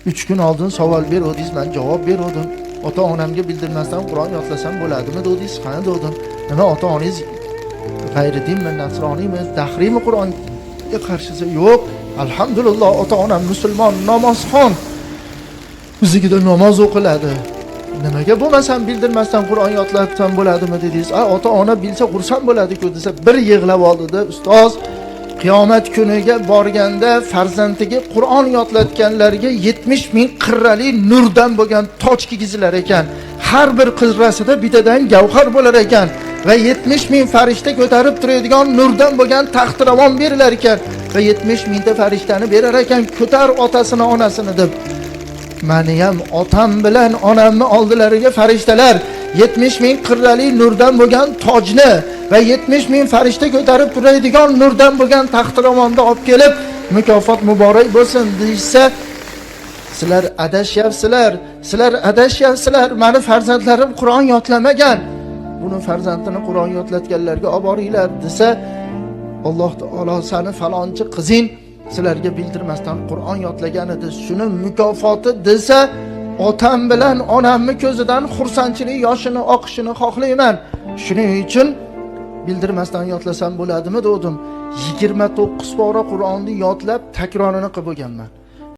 3 kun oldin savol beruvdingiz, man javob beruvdim. Ota onamga bildirmasdan Qur'on yodlasam bo'ladimi dedingiz, qani dedim. Nima, ota onangiz g'ayridinmi, nasroniymi, dahriymi Qur'onga qarshisi? Yo'q. Alhamdulillah, ota onam musulmon, namozxon. Biznikida namoz o'qiladi. Nimaga bo'lmasam bildirmasdan Qur'on yodlasam bo'ladimi dedingiz. A, ota ona bilsa xursand bo'ladi-ku desa, bir yig'lab oldida, ustoz, qiyomat kuniga borganda farzandiga Qur'on yodlatganlarga 70 ming qirrali nurdan bo'lgan toj kiygizilar ekan. Har bir qirrasida bittadan gavhar bo'lar ekan va 70 ming farishta ko'tarib turadigan nurdan bo'lgan taxtiravon berilar ekan va 70 mingta farishtani berar ekan, ko'tar otasini onasini deb. Mani ham otam bilan onamni oldilariga farishtalar 70 ming qirrali nurdan bo'lgan tojni va 70 ming farishta ko'tarib turadigan nurdan bo'lgan taxtiravonni olib kelib, mukofot muborak bo'lsin deyishsa, sizlar adashyapsizlar, sizlar adashyapsizlar, mani farzandlarim Qur'on yodlamagan, buni farzandini Qur'on yodlatganlarga olib boringlar desa, Alloh taolo sani falonchi qizing sizlarga bildirmasdan Qur'on yodlagan edi, shuni mukofoti desa, otam bilan onamni ko'zidan xursandchilik yoshini oqishini xohlayman. Shuning uchun bildirmasdan yodlasam bo'ladimi dedim. 29 pora Qur'onni yodlab takrorini qilib bo'lganman.